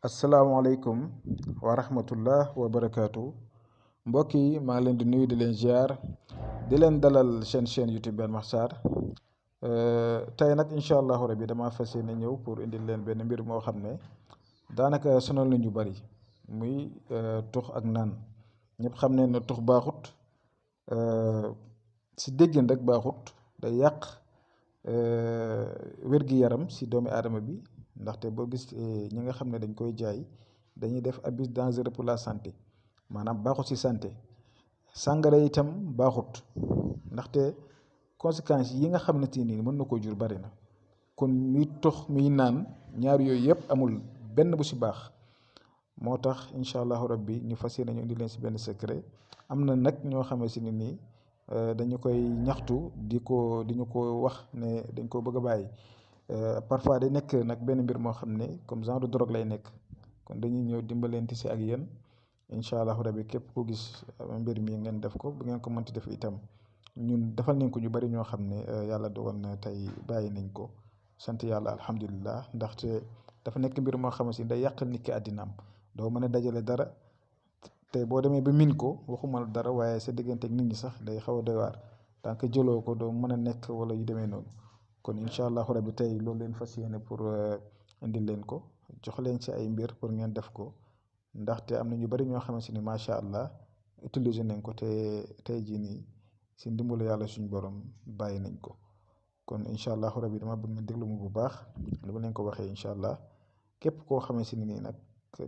asalaamaaleykum wa rahmatullah wa barakaatu mbokk yi maa ngi leen di nuyu di leen ziar di leen dalal seen chaîne YouTube Ben Makhtar tey nag incha allahu rabi damaa fas yéene ñëw pour indil leen benn mbir moo xam ne daanaka sonal na ñu bari muy tux ak naan ñëpp xam ne na tux baaxut si déggin rek baaxut day yàq wér-gi-yaram si doomi aadama bi. Ndaxte boo gis ñi nga xam ne dañ koy jaay dañuy def abus dangereux pour la santé maanaam baaxut ci santé sàngara itam baaxut ndaxte conséquences yi nga xam ne ti nii mën na koo jur bari na kon muy tox muy naan ñaar yooyu yëpp amul benn bu ci baax moo tax incha allahu rabbi ñu fas yéene ñu indi leen ci benn secret am na nag ñoo xam ne si ni nii dañu koy ñaxtu di ñu ko wax ne dañ ko bëgg a bàyyi. Parfois day nekk nag benn mbir moo xam ne comme genre de drogue lay nekk kon dañuy ñëw dimbalante si ak yéen incha allahu rabi képp ku gis mbir mi ngeen def ko bu ngeen ko mënti def itam ñun defal nañ ko ñu bari ñoo xam ne yàlla dogal na tey bàyyi nañ ko sant yàlla alhamdulilah ndaxte dafa nekk mbir moo xam ne si day yàqal nit ki àddinaam doo mën a dajale dara te boo demee ba min ko waxuma dara waaye sa diggante ak nit ñi sax day xaw a doy waar tant que jëloo ko doo mën a nekk wala yu demee noonu. kon incha allahu rabi tey loolu leen fas yéene pour indil leen ko jox leen ci ay mbir pour ngeen def ko ndaxte am na ñu bari ñoo xamante ni macha allah utiliser nañ ko te tey jii nii si ndimbalu yàlla suñu borom bàyyi nañ ko kon incha allahu rabi dama bëgg nga déglu mu bu baax lu ma leen ko waxee incha allah képp koo xamante ni nii nag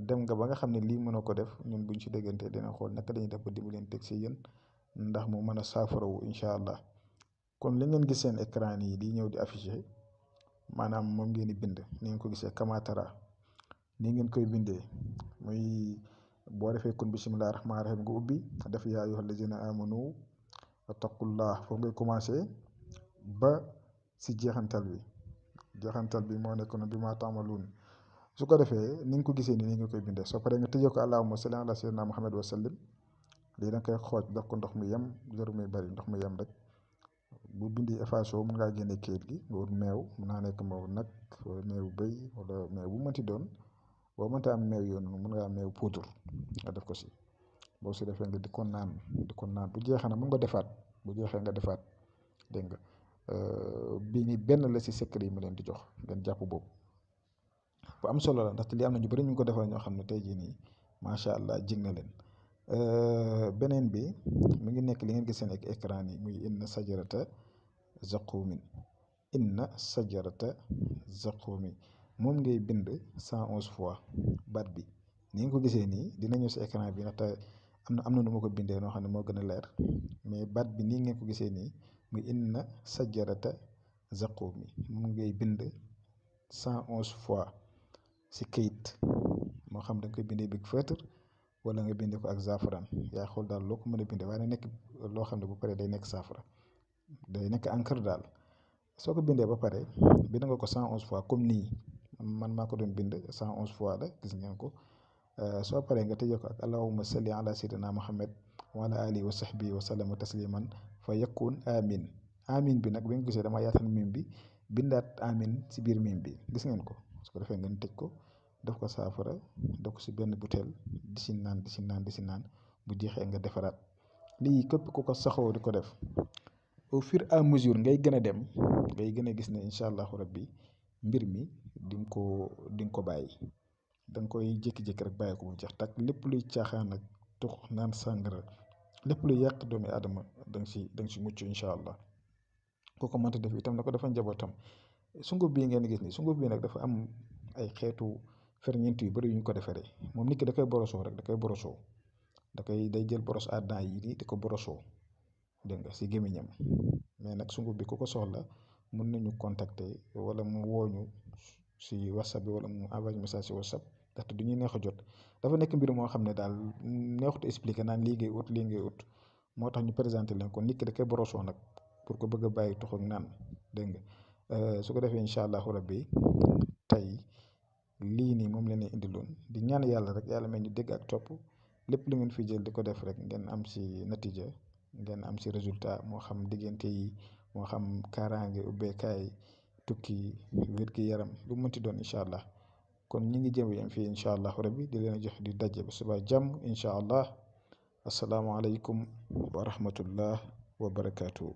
dem nga ba nga xam ne lii mënoo ko def ñun buñ ci déggante dina xool naka dañuy def ba dimbaleen teg si yéen ndax mu mën a saafarawu incha allah. kon li ngeen gis seen écran yi di ñëw di affiché maanaam moom ngeen di bind ni ngeen ko gisee Kamatara ni ngeen koy bindee muy boo defee kun bisimilah rahmaani rahiim nga ubbi def yaa ayyuhal lazina amanu wattaqullah foofu ngay commencé ba si jeexantal bi moo nekk bi ma taamaluun su ko defee ni nga ko gisee ni nga koy bindee soo paree nga tëjee ko allahumma salli ala sayyidina Muhammad wa sallim lii da nga koy xooj def ko ndox mu yem jarul muy bari ndox mu yem rek. bu bindi effacé wu mën ngaa génne kayit gi nga wut meew mën naa nekk meew nag wala meew bëy wala meew bu mënti doon boo mënta am meew yoonu mën ngaa am meew poudre nga def ko si boo si defee nga di ko naan bu jeexee na mën nga defaat bu jeexee nga defaat dégg nga bii ni benn la si secret yi ma leen di jox ngeen jàpp boobu bu am solo la ndaxte li am na ñu bari ñu ngi ko defal ñoo xam ne tey jii nii macha allah jig na leen beneen bi mu ngi nekk li ngeen gis seen ak écran yi muy inna sajarata zaqumin moom ngay bind 111 fois baat bi ni ngeen ko gisee nii dina ñëw si écran bi ndaxte am na nu ma ko bindee noo xam ne moo gën a leer mais baat bi nii ngeen ko gisee nii muy inna sajarata zaqumin moom ngay bind 111 fois si kayit moo xam da nga koy bindee big feutre wala nga bindee ko ak zafaran yaa xool daal loo ko mën a bindee waaye na nekk loo xam ne bu paree day nekk saafara day nekk encre daal soo ko bindee ba pare bind nga ko 111 fois comme nii man maa ko doon bind 111 fois la gis ngeen ko soo paree nga tëjee ko ak allahumma salli ala sayyidina Muhammad wa ala alihi wa sahbihi wa sallama tasliman fa yakun amin bi nag bi nga gisee dama yaatal mim bi bindaat amin si biir mim bi gis ngeen ko su ko defee ngeen tëj ko def ko saafara def ko si benn butéel di si naan bu jeexee nga defaraat lii képp ku ko saxoo di ko def au fur et à mesure ngay gën a dem ngay gën a gis ne incha allahu rabbi mbir mi di nga ko bàyyi da nga koy jékki-jékki rek bàyyi ko mu jeex takk lépp luy caaxaan ak tux naan sàngara lépp luy yàq doomi aadama da nga si mucc incha allah ku ko mënta def itam na ko dafa njabootam sunguf bii ngeen gis ni sunguf bii nag dafa am ay xeetu ferñeent yu bëri yu ñu ko defaree moom nit ki da koy borosoo rek day jël boros à dents yi nii di ko borosoo dégg nga si gémmiñam mais nag sunguf bi ku ko soxla mën nañu contacter wala mu wooñu si whatsapp bi wala mu envoyé message si whatsapp ndaxte du ñuy neex a jot dafa nekk mbir moo xam ne daal neexut expliquer naan lii ngay ut moo tax ñu présenté leen ko nit ki da koy borosoo nag pour ko bëgg a bàyyi tux ak naan dégg nga su ko defee incha allahu rabbi tey lii nii moom leen indiloon di ñaan yàlla rek yàlla may ñu dégg ak topp lépp lu ngeen fi jël di ko def rek ngeen am si natija ngeen am si résultat moo xam diggante yi moo xam kaaraange ubbeekaay tukki wér gi yaram lu mënti doon incha allah kon ñi ngi jëm yam fii incha allah rabbi di leen jox di daje ba suba jàmm incha allah. asalaamaaleykum wa rahmatullah wa barakaatu.